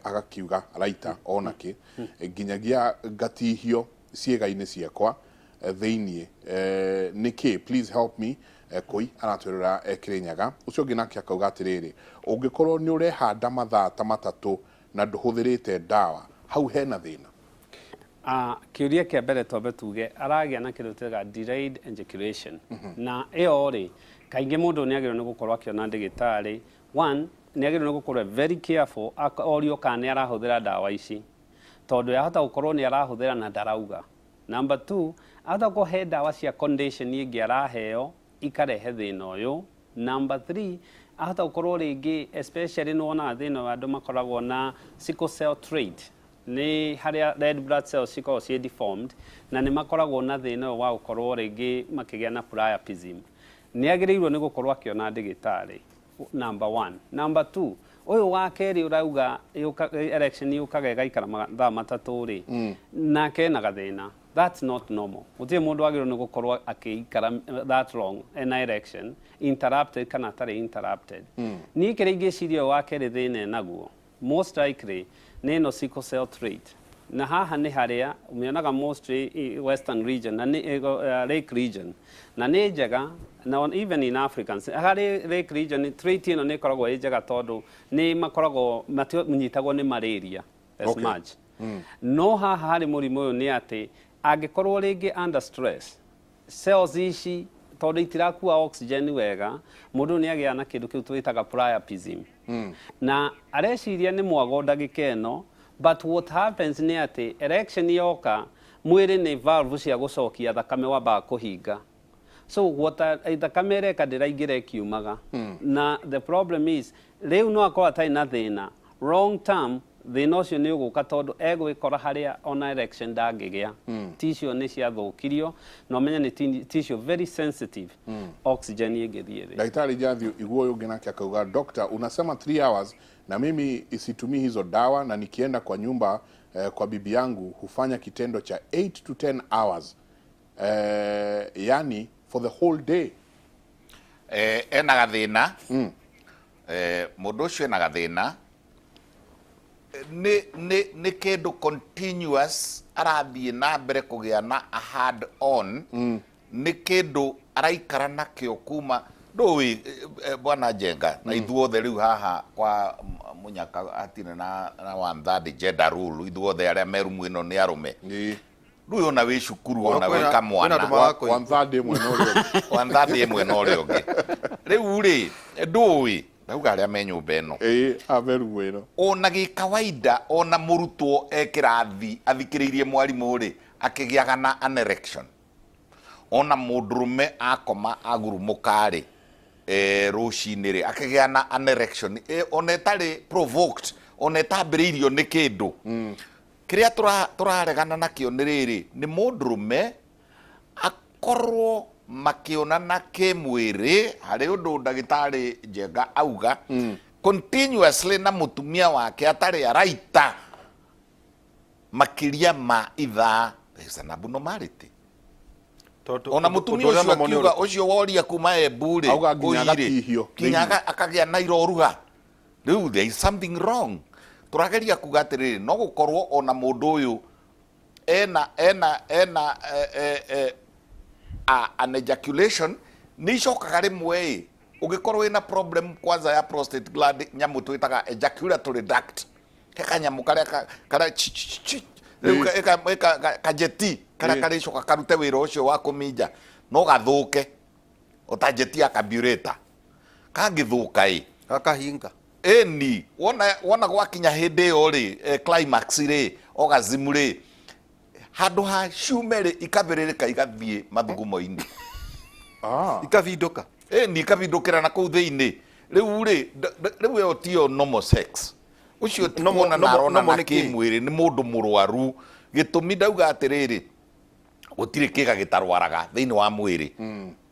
agakiuga araita ona kĩ nginyagia ngatihio ciĩga-inĩ ciakwa thĩiniĩ nĩkĩ? Please help me. Kũi aratwĩrĩra Kĩrĩnyaga. Ũcio ũngĩ nake akauga atĩrĩrĩ, ũngĩkorwo nĩ ũrehanda mathaa ta 3 na ndũhũthĩrĩte ndawa, hau hena thĩna? Kĩũria kĩa mbere twambe tuge aragĩa na kĩndũ twĩtaga delayed ejaculation. Na ĩyo rĩ, kaingĩ mũndũ nĩ agĩrĩirwo nĩ gũkorwo akĩona ndagĩtarĩ. One, nĩ agĩrĩirwo nĩ gũkorwo very careful orio kana nĩ arahũthĩra ndawa ici, tondũ yahota gũkorwo nĩ arahũthĩra na ndarauga. Number two, ahota gũkorwo he ndawa cia condition ĩngĩ araheo ikarehe thĩna ũyũ. Number three, ahota gũkorwo rĩngĩ especially nĩ wonaga thĩna ũyũ andũ makoragwo na sickle cell trait, nĩ harĩa red blood cells cikoragwo ciĩ deformed, na nĩ makoragwo na thĩna ũyũ wa gũkorwo rĩngĩ makĩgĩa na priapism. Nĩ agĩrĩirwo nĩ gũkorwo akĩona ndagĩtarĩ, number one. Number two, ũyũ wa kerĩ ũrauga erection yũkaga ĩgaikara mathaa 3 rĩ, nake ena gathĩna. That's not normal. Gũtirĩ mũndũ wagĩrĩirwo nĩ gũkorwo akĩikara that long ena erection interrupted kana atarĩ interrupted. Niĩ kĩrĩa ingĩciria ũyũ wa kerĩ thĩna enaguo, most likely nĩ ĩno sickle cell trait. Na haha nĩ harĩa ũmĩonaga mostly western region na nĩ lake region, na nĩ njega na even in Africans harĩ lake region trait ĩno nĩ ĩkoragwo ĩ njega tondũ nĩ makoragwo matinyitagwo nĩ malaria as much. No haha harĩ mũrimũ ũyũ nĩ atĩ angĩkorwo rĩngĩ under stress, cells ici tondũ itirakua oxygen wega, mũndũ nĩ agĩa na kĩndũ kĩu twĩtaga priapism. Na areciria nĩ mwago ndagĩka ĩno, but what happens nĩ atĩ erection yoka, mwĩrĩ nĩ valve cia gũcokia thakame wambaga kũhinga. So what thakame ĩreka ndĩraingĩra ĩkiumaga. Na the problem is rĩu no akorwo atarĩ na thĩna, long term thĩna ũcio nĩ ũgũka tondũ egwĩkora harĩa ona erection ndangĩgĩa. Tissue nĩ ciathũkirio, na ũmenye nĩ tissue very sensitive, oxygen ĩngĩthiĩ thĩ. Daktari Jathiu iguo ũyũ ũngĩ nake akauga, doctor, unasema 3 hours na mimi situmii hizo dawa, na nikienda kwa nyumba kwa bibi yangu hufanya kitendo cha 8 to 10 hours, yani for the whole day. Ena gathĩna. Mũndũ ũcio ena gathĩna nĩ kĩndũ continuous arathiĩ na mbere kũgĩa na a hard on, nĩ kĩndũ araikara nakĩo kuma ndũĩ bwana Njenga na ithuothe rĩu haha kwa Mũnyaka hatirĩ na one third gender rule, ithuothe arĩa me rumu ĩno nĩ arũme. Rĩu ona wĩ cukuru ona wĩ kamwana kwĩna andũ marakũigua. One third ĩmwe na ũrĩa ũngĩ. One third ĩmwe na ũrĩa ũngĩ. Rĩu rĩ, ndũĩ ndauga arĩa me nyũmba ĩno. Ĩĩ, ame rumu ĩno. Ona gĩkawaida ona mũrutwo e kĩrathi athikĩrĩirie mwarimũ rĩ, akĩgĩaga na an erection. Ona mũndũrũme akoma agurumũka rĩ, rũcinĩ rĩ, akĩgĩa na an erection, ona ĩtarĩ provoked, ona ĩtambĩrĩirio nĩ kĩndũ. Kĩrĩa tũraregana nakĩo nĩ rĩrĩ, nĩ mũndũrũme akorwo makĩonana kĩmwĩrĩ harĩ ũndũ ndagĩtarĩ Njenga auga continuously na mũtumia wake atarĩ araita makĩria ma ithaa, there is an abnormality. Tondũ Ona mũtumia ũndũ ũrĩa ũcio normal nĩ akiuga ũrĩkũ? Ũcio woria kuma Embu rĩ, Auga nginya kũi rĩ, agatihio nginya thĩinĩ. Akagĩa na iroruha. Rĩu there is something wrong. Tũrageria kuga atĩrĩrĩ, no gũkorwo ona mũndũ ũyũ ena an ejaculation nĩ icokaga rĩmwe ĩ, ũngĩkorwo wĩna problem kwanza ya prostate gland, nyamũ twĩtaga ejaculatory duct, he kanyamũ karĩa karĩa chi, chi, chi, chi, rĩu kajeti karĩa karĩcoka karute wĩra ũcio wa kũminja, no gathũke ota jeti ya carburetor kangĩthũka ĩ Gakahinga. Ĩni wona gwakinya hĩndĩ ĩyo rĩ, climax rĩ, orgasm rĩ, handũ ha ciume rĩ, ikabĩrĩrĩka igathiĩ mathugumo-inĩ. Ikabindũka. Ĩni ikabindũkĩra na kũu thĩinĩ. Rĩu rĩ, rĩu ĩyo tiyo normal sex. Ũcio ti kuonana aronana Normal nĩ kĩ? kĩmwĩrĩ, nĩ mũndũ mũrwaru. Gĩtũmi ndauga atĩrĩrĩ, gũtirĩ kĩga gĩtarwaraga thĩinĩ wa mwĩrĩ.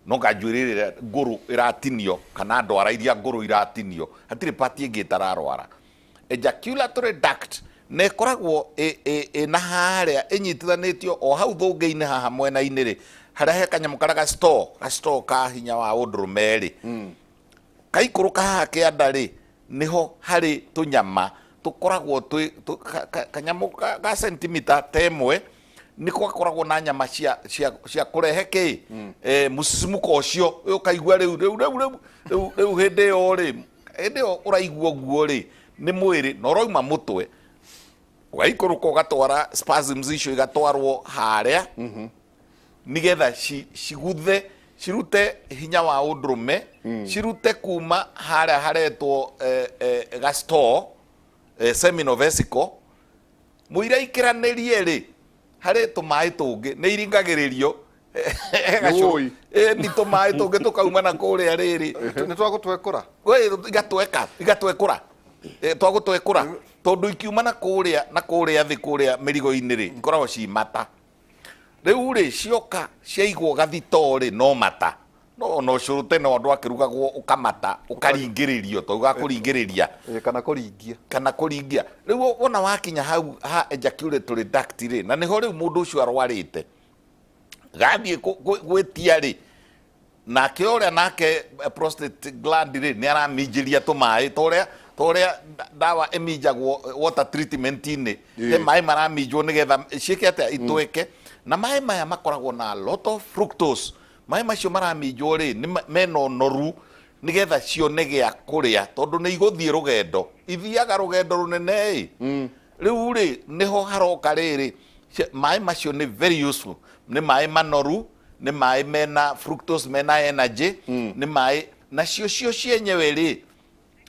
No njuĩrĩ ĩrĩa ngũrũ ĩratinio kana ndwara iria ngũrũ iratinio, hatirĩ part ĩngĩ ĩtararwara. Ejaculatory duct na ĩkoragwo ĩna harĩa ĩnyitithanĩtio o hau thũngĩ-inĩ haha mwena-inĩ rĩ, Harĩa he kanyamũ karĩa ga store, ga store ka hinya wa ũndũrũme rĩ, kaikũrũka haha kĩanda rĩ, nĩho harĩ tũnyama tũkoragwo twĩ kanyamũ ga sentimita ta ĩmwe, nĩko gakoragwo na nyama cia cia cia kũrehe kĩ mũcicimũko ũcio. Ũkaigua rĩu rĩu rĩu rĩu rĩu rĩu hĩndĩ ĩyo rĩ, hĩndĩ ĩyo ũraigua ũguo rĩ, nĩ mwĩrĩ na ũrauma mũtwe ũgaikũrũka ũgatwara spasms icio igatwarwo harĩa nigetha ciguthe cirute hinya wa ũndũrũme, cirute kuma harĩa haretwo ga store, seminal vesicle. Mũira ikĩranĩrie rĩ, harĩ tũmaĩ tũngĩ nĩ iringagĩrĩrio Wũi. Nĩ tũmaĩ tũngĩ tũkauma na kũrĩa rĩrĩ. Nĩ twagũtwekũra. We, igatweka, igatwekũra. Twagũtwekũra tondũ ikiuma na kũrĩa na kũrĩa thĩ kũrĩa mĩrigo-inĩ rĩ, ikoragwo ci mata. Rĩu rĩ, cioka ciaigwo gathitoo rĩ, no mata no ona ũcũrũ tene andũ akĩrugagwo ũkamata ũkaringĩrĩrio, twaugaga kũringĩrĩria. Kana kũringia. Kana kũringia. Rĩu wona wakinya hau ha ejaculatory duct rĩ, na nĩho rĩu mũndũ ũcio arwarĩte, gathiĩ gwĩtia rĩ, nake ũrĩa nake prostate gland rĩ, nĩ araminjĩria tũmaĩ torĩa ndawa ĩminjagwo water treatment-inĩ. He maĩ maraminjwo nĩgetha ciĩke atĩa? Itweke. Na maĩ maya makoragwo na a lot of fructose. Maĩ macio maraminjwo rĩ, nĩ mena ũnoru nĩgetha cione gĩa kũrĩa, tondũ nĩ igũthiĩ rũgendo, ithiaga rũgendo rũnene ĩ. Rĩu rĩ, nĩho haroka rĩrĩ, maĩ macio nĩ very useful, nĩ maĩ manoru, nĩ maĩ mena fructose, mena energy, nĩ maĩ nacio cio cienyewe rĩ,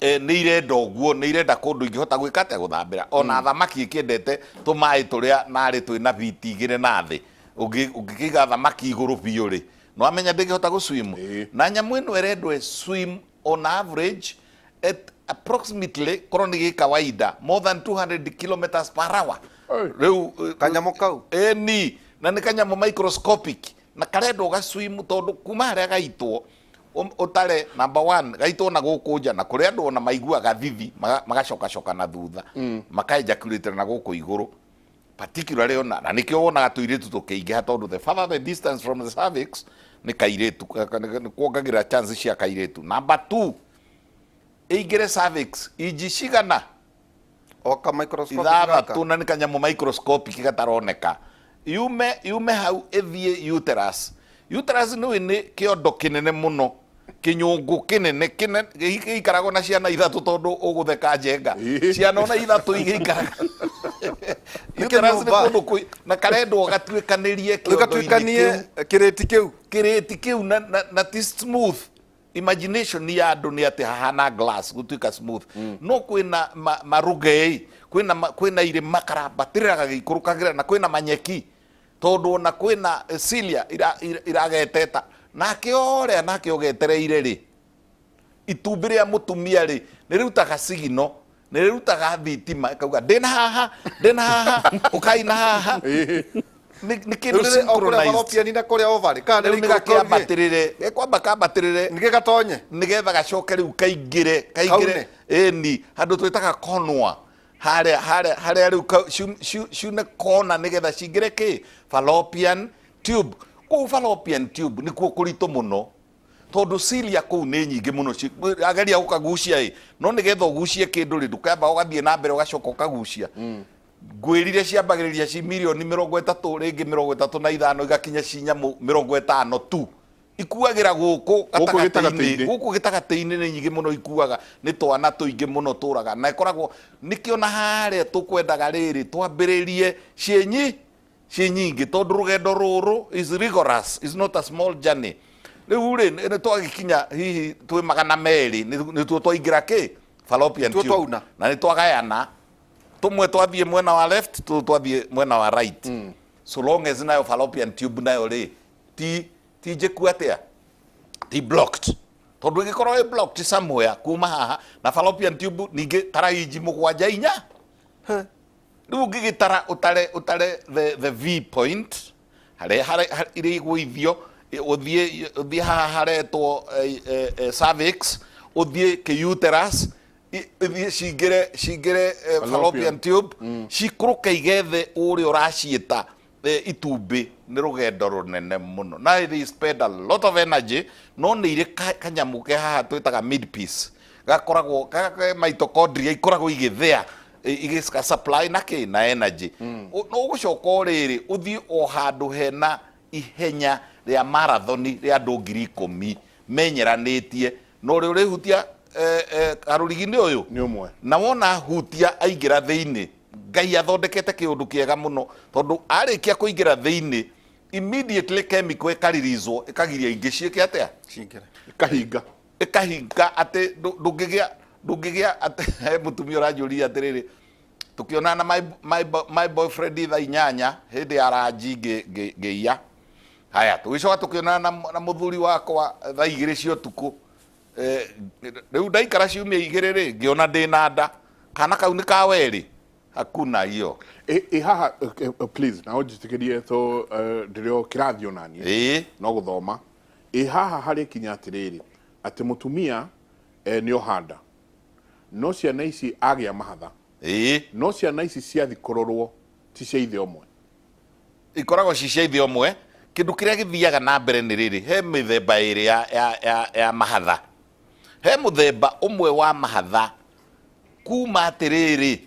nĩ irenda ũguo, nĩ irenda kũndũ ingĩhota gwĩka atĩa? Gũthambĩra. Ona thamaki ĩkĩendete tũmaĩ tũrĩa narĩ twĩna biti igĩrĩ na thĩ. Ũngĩkĩiga thamaki igũrũ biũ rĩ, nĩ wamenya ndĩngĩhota gũ swim. Na nyamũ ĩno ĩrendwo ĩ swim on average at approximately, korwo nĩ gĩkawaida, more than 200 kilometers per hour. Rĩu Kanyamũ kau. Ĩni, na nĩ kanyamũ microscopic na karendwo gaswim, tondũ kuma harĩa gaitwo, ũtare number one gaitwo na gũkũ nja, na kũrĩ andũ ona maiguaga thithi magacokacoka na thutha, maka ejaculate na gũkũ igũrũ particularly, ona na nĩkĩo wonaga tũirĩtu tũkĩingĩha, tondũ the further the distance from the cervix nĩ kairĩtu nĩ kuongagĩrĩra chance cia kairĩtu. Number two, ĩingĩre cervix inji cigana? O ka microscopic ithathatũ gaka. Na nĩ kanyamũ microscopic gataroneka. Yume hau ĩthiĩ uterus. Uterus nĩ nĩ kĩondo kĩnene mũno, kĩnyũngũ kĩnene kĩnene gĩikaragwo na ciana ithatũ, tondũ ũgũtheka njenga ciana ona ithatũ igĩikaraga uterus nĩ kĩnyũmba. Kũndũ na karendwo gatuĩkanĩrie Rĩu kĩondo-inĩ gatuĩkanie kĩu. Kĩrĩti kĩu. Kĩrĩti kĩu na ti smooth. Imagination ya andũ nĩ atĩ hahana glass gũtuĩka smooth, no kwĩna marũgei, kwĩna irĩma karambatĩrĩra gagĩikũrũkagĩra, na kwĩna manyeki, tondũ ona kwĩna cilia irageteta nake ũrĩa nake ũgetereire rĩ, itumbĩ rĩa mũtumia rĩ, nĩ rĩrutaga sigino, nĩ rĩrutaga thitima, ĩkauga ndĩna haha, ndĩna haha, ũkai na haha. Nĩ kĩndũ Rĩu rĩrĩ o kũrĩa synchronized. Fallopian na kũrĩa ovary kana Rĩu nĩ nĩ rĩikũrũkĩrie? gakĩambatĩrĩre, gekwamba kambatĩrĩre. Nĩgĩ gatonye. Nĩgetha gacoke rĩu kaingĩre kaingĩre. Kaune. Ĩni, handũ twĩtaga konwa harĩa harĩa harĩa rĩu ciune kona nĩgetha cingĩre kĩ fallopian tube. Kũu fallopian tube nĩkuo kũritũ mũno, tondũ cilia kũu nĩ nyingĩ mũno. Ageria gũkagucia ĩ, no nĩgetha ũgucie kĩndũ rĩ, ndũkamba ũgathiĩ na mbere ũgacoka ũkagucia. Ngwĩrire ciambagĩrĩria ci mirioni 30, rĩngĩ 35, igakinya ci nyamũ 50 tu ikuagĩra gũkũ gũkũ gatagatĩ-inĩ. Gĩtagatĩ-inĩ. Gũkũ gĩtagatĩ-inĩ nĩ nyingĩ mũno ikuaga, nĩ twana tũingĩ mũno tũraga, na ĩkoragwo nĩkĩo na harĩa tũkwendaga rĩrĩ twambĩrĩrie ciĩ nyingĩ, tondũ rũgendo rũrũ is rigorous, is not a small journey. Rĩu rĩ, nĩ twagĩkinya hihi twĩ 200, nĩtuo twaingĩra kĩ fallopian Nĩtuo tube. twauna. Na nĩ twagayana, tũmwe twathiĩ mwena wa left, tũtũ twathiĩ mwena wa right, so long as nayo fallopian tube nayo rĩ ti njĩku atĩa, ti blocked, tondũ ĩngĩkorwo ĩ blocked somewhere kuma haha na fallopian tube ningĩ tara inji mũgwanja inya. Rĩu ũngĩgĩtara ũtare the V point harĩa irĩ igũithio, ũthiĩ haha haretwo cervix, ũthiĩ kĩ uterus, ithiĩ cingĩre fallopian tube, cikũrũke igethe ũrĩa ũraciĩta itumbĩ. Nĩ rũgendo rũnene mũno na they spend a lot of energy, no nĩ irĩ kanyamũ ke haha twĩtaga midpiece, gakoragwo mitochondria ikoragwo igĩthĩa igĩca supply na kĩ na energy. No ũgũcoka o rĩrĩ ũthiĩ o handũ hena ihenya rĩa marathoni rĩa andũ 10,000 menyeranĩtie na ũrĩa ũrĩhutia karũrigi-inĩ ũyũ. Nĩ ũmwe. Na wona hutia aingĩra thĩinĩ, Ngai athondekete kĩũndũ kĩega mũno, tondũ arĩkia kũingĩra thĩinĩ, immediately chemical ĩkaririzwo ĩkagiria ingĩ ciĩke atĩa? Cingĩre. Ĩkahinga. Ĩkahinga atĩ ndũngĩgĩa atĩ he mũtumia ũranjũria atĩrĩrĩ, tũkĩonana na my boyfriend thaa 8 hĩndĩ ya ranji ngĩiya. Haya, tũgĩcoka tũkĩonana na mũthuri wakwa thaa 2 cia ũtukũ. Rĩu ndaikara ciumia 2 rĩ, ngĩona ndĩna nda. Kana kau nĩ ka werĩ? Hakuna hiyo. Ĩ haha, please, na ũnjĩtĩkĩrie to ndĩrĩ o kĩrathi onaniĩ. No gũthoma. Ĩ haha harĩ kinya atĩrĩrĩ, atĩ mũtumia nĩ oha nda, no ciana ici agĩa mahatha, no ciana ici ciathi kũrorwo ti cia ithe ũmwe. Ikoragwo ci cia ithe ũmwe. Kĩndũ kĩrĩa gĩthiaga na mbere nĩ rĩrĩ, he mĩthemba ĩrĩ ya mahatha. He mũthemba ũmwe wa mahatha kuma atĩrĩrĩ,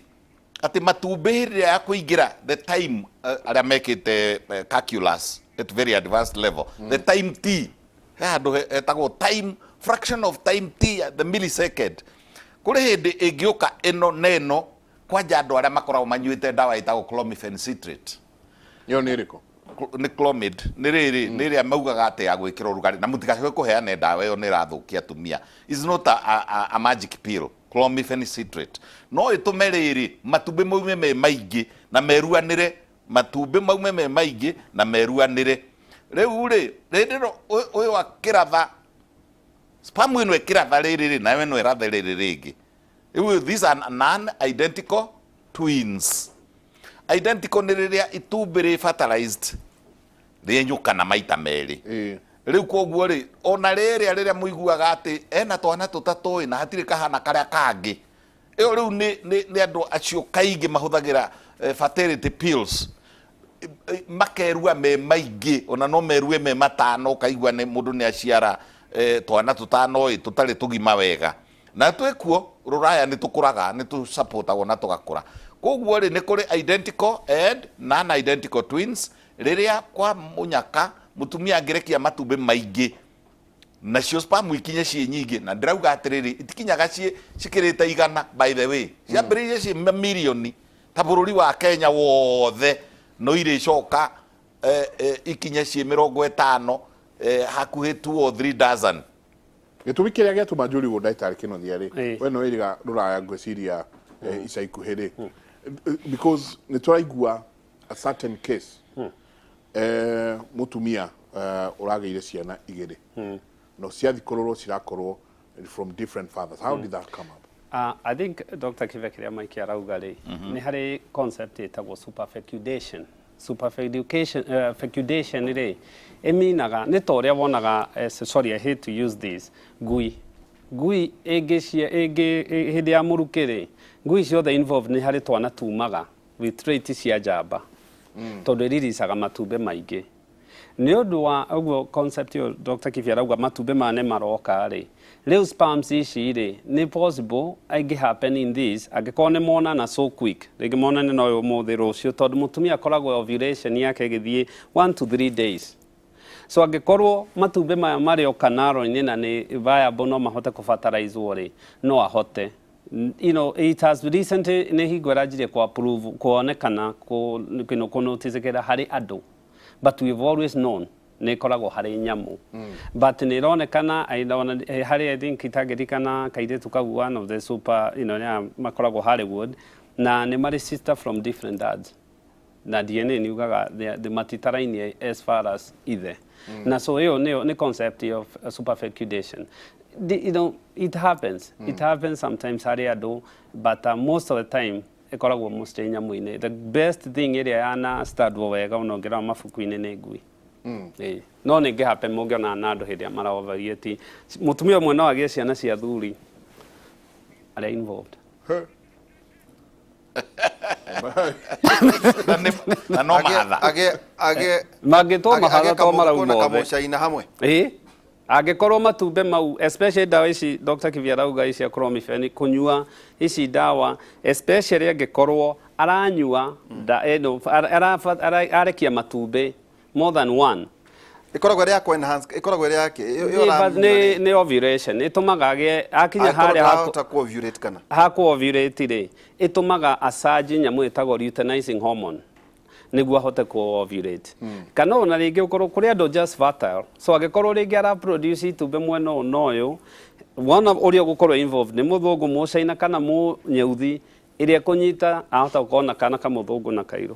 atĩ matumbĩ hĩndĩ ĩrĩa ya kũingĩra the time, arĩa mekĩte calculus at very advanced level, the time t, he handũ hetagwo time, fraction of time t, the millisecond, kũrĩ hĩndĩ ĩngĩũka ĩno na ĩno, kwanja andũ arĩa makoragwo manyuĩte ndawa ĩtagwo clomiphene citrate. Ĩyo nĩ ĩrĩkũ? Nĩ Clomid, nĩ rĩrĩ, nĩ ĩrĩa maugaga atĩ ya gwĩkĩra ũrugarĩ, na mũtigacoke kũheana ndawa ĩyo, nĩ ĩrathũkia atumia. Is not a magic pill. Clomiphene citrate no ĩtũme rĩrĩ matumbĩ maume me maingĩ na meruanĩre, matumbĩ maume me maingĩ na meruanĩre. Rĩu rĩ, rĩndĩ ĩno ũyũ akĩratha sperm ĩno ĩkĩratha rĩrĩ rĩ, nayo ĩno ĩrathe rĩrĩ rĩngĩ. Rĩu these are non identical twins. Identical nĩ rĩrĩa itumbĩ rĩ fertilized rĩenyũkana maita merĩ. Rĩu koguo rĩ, ona rĩrĩa rĩrĩa mũiguaga atĩ ena twana tũtatũ ĩ, na hatirĩ kahana karĩa kangĩ, ĩyo rĩu nĩ andũ acio kaingĩ mahũthagĩra fertility pills, makerua me maingĩ, ona no merue me matano, ũkaigua nĩ mũndũ nĩ aciara twana tũtano ĩ, tũtarĩ tũgima wega. Na twĩkuo rũraya nĩ tũkũraga, nĩ tũsupportagwo na tũgakũra. Koguo rĩ, nĩ kũrĩ identical and non identical twins. Rĩrĩa kwa mũnyaka mũtumia angĩrekia matumbĩ maingĩ, nacio sperm ikinye ciĩ nyingĩ, na ndĩrauga atĩrĩrĩ, itikinyaga ciĩ cikĩrĩte 100, by the way, ciambĩrĩirie ciĩ mamirioni ta bũrũri wa Kenya wothe, no irĩcoka ikinye ciĩ 50, hakuhĩ 2 or 3 dozen. Gĩtũmi kĩrĩa gĩatũma njũri ũguo, ndagĩtarĩ Kĩnuthia rĩ, we no wĩrĩga rũraya ngwĩciria ica ikuhĩ rĩ, because nĩ tũraigua a certain case, mũtumia ũragĩire ciana igĩrĩ, no ciathi kũrorwo cirakorwo from different fathers. How did that come up? I think Dr. Kibe, kĩrĩa Mike arauga rĩ, nĩ harĩ concept ĩtagwo superfecundation. Superfecundation fecundation rĩ, ĩminaga nĩ ta ũrĩa wonaga, sorry, I hate to use this, ngui ĩngĩcia ĩngĩ hĩndĩ ya mũrukĩ rĩ, ngui ciothe involved nĩ harĩ twana tumaga with trait cia njamba, tondũ ĩriricaga matumbĩ maingĩ. Nĩ ũndũ wa ũguo concept ĩyo Dr. Kibe arauga, matumbĩ maya nĩ maroka rĩ, rĩu sperms ici rĩ, nĩ possible aingĩ happen in this angĩkorwo nĩ monana so quick, rĩngĩ monane no ũyũ ũmũthĩ, rũciũ, tondũ mũtumia akoragwo ovulation yake ĩgĩthiĩ 1 to 3 days. So angĩkorwo matumbĩ maya marĩ o kanaro-inĩ na nĩ viable, no mahote kũfertilizwo rĩ, no ahote. It has recently, nĩ hingo ĩranjirie ku approve, kuonekana ku kũnoticĩkĩra harĩ andũ, but we've always known nĩ ĩkoragwo harĩ nyamũ, but nĩ ĩronekana harĩ, I think itangĩririkana kairĩtu kau, one of the super nĩa makoragwo Hollywood, na nĩ marĩ sister from different dads, na DNA nĩ ugaga they matitarainie as far as ithe. Na so ĩyo nĩyo nĩ concept of superfecundation. It happens, it happens sometimes harĩ andũ, but most of the time ĩkoragwo mostly nyamũ-inĩ. The best thing ĩrĩa yana standwo wega ona ũngĩrora mabuku-inĩ nĩ ngui. Ĩĩ. No nĩ ngĩhappen mũngĩona na andũ hĩndĩ ĩrĩa maraovariate, mũtumia ũmwe no agĩe ciana cia thuri arĩa involved. Na no mahatha. Age age Mangĩtwo mahatha to marau mothe. Kamũcaina hamwe. Ĩĩ, angĩkorwo matumbĩ mau, especially ndawa ici Dr. Kivia arauga ici cia clomiphene, kũnyua ici ndawa, especially angĩkorwo aranyua ĩno, arekia matumbĩ more than one. Ĩkoragwo ĩrĩ ya kũ enhance, ĩkoragwo ĩrĩ ya kĩ? Ĩyo Nĩ ũranyua rĩ? Nĩ ovulation ĩtũmaga agĩe akinya Angĩkorwo harĩa ndarahota kũ ovulate kana haku ovulate rĩ, ĩtũmaga acanji nyamũ ĩtagwo luteinizing hormone nĩguo ahote ku ovulate. Kana ona rĩngĩ ũkorwo kũrĩ andũ just fertile, so angĩkorwo rĩngĩ ara produce itumbĩ mwena ũyũ na ũyũ, wona ũrĩa ũgũkorwo involved nĩ mũthũngũ, mũcaina kana mũnyeuthi, ĩrĩa ĩkũnyita ahota gũkorwo na kana kamũthũngũ na kairũ.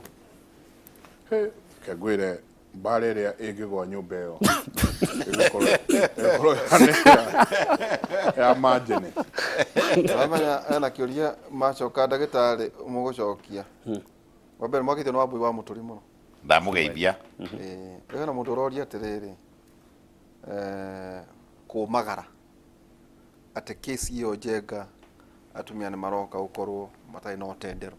Kengwĩre mbara ĩrĩa ĩngĩgwa nyũmba ĩyo ĩgũkorwo ĩhana ya manjene. Ũramenya ena kĩũria macoka ndagĩtarĩ mũgũcokia. Wa mbere mwakĩtio nĩ Wambui wa Mũtũri mũno. Ndamũgeithia. Ĩĩ, hena mũndũ ũroria atĩrĩrĩ, kũmagara atĩ kesi ĩyo Njenga atumia nĩ maroka gũkorwo matarĩ na ũtenderũ.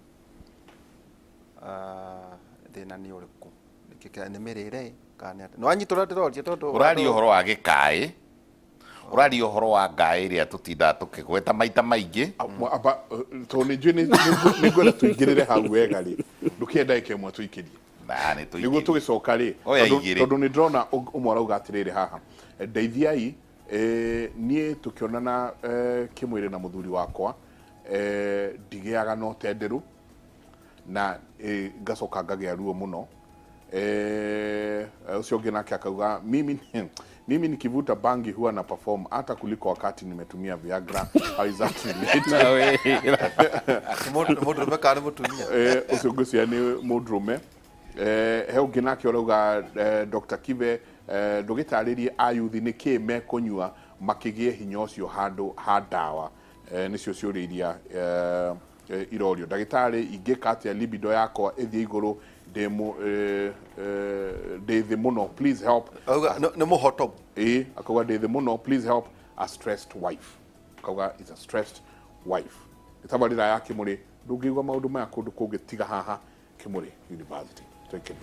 Thĩna nĩ ũrĩkũ? Nĩkĩ nĩ mĩrĩre kana nĩ atĩa? Nĩ wanyita ũrĩa ndĩroria tondũ Ũraria ũhoro wa gĩkaĩ, ũraria ũhoro wa ngaĩ ĩrĩa tũtindaga tũkĩgweta maita maingĩ. Amba tondũ nĩ njũĩ nĩ ngwenda tũingĩrĩre hau wega rĩ, ndũkĩenda ndagĩka ĩmwe tũikĩrie Na nĩ nĩguo tũingĩrie. Tũgĩcoka rĩ, Oya tondũ igĩrĩ. Tondũ nĩ ndĩrona ũmwe arauga atĩrĩrĩ haha, ndeithiai, niĩ tũkĩonana kĩmwĩrĩ na mũthuri wakwa, ndigĩaga na ũtenderũ na ngacoka ngagĩa ruo mũno. Ũcio ũngĩ nake akauga, mimi nikivuta bangi huwa na perform hata kuliko wakati nimetumia Viagra. How is that related? Nĩ mũndũrũme kana nĩ mũtumia? Ũcio ngwĩciria nĩ mũndũrũme. He ũngĩ nake ũrauga, Dr. Kibe, ndũgĩtarĩrie ayuthi nĩ kĩ mekũnyua makĩgĩe hinya ũcio handũ ha ndawa. Nĩcio ciũria iria irorio ndagĩtarĩ. Ingĩka atĩa libido yakwa ĩthiĩ igũrũ? Ndĩ thĩ mũno, please help. Auga nĩ mũhotomu. Ĩĩ, akauga ndĩ thĩ mũno, please help a stressed wife. Akauga is a stressed wife. Tabarĩra ya Kĩmũrĩ, ndũngĩigua maũndũ maya kũndũ kũngĩ tiga haha Kĩmũrĩ University. Tũikĩrie.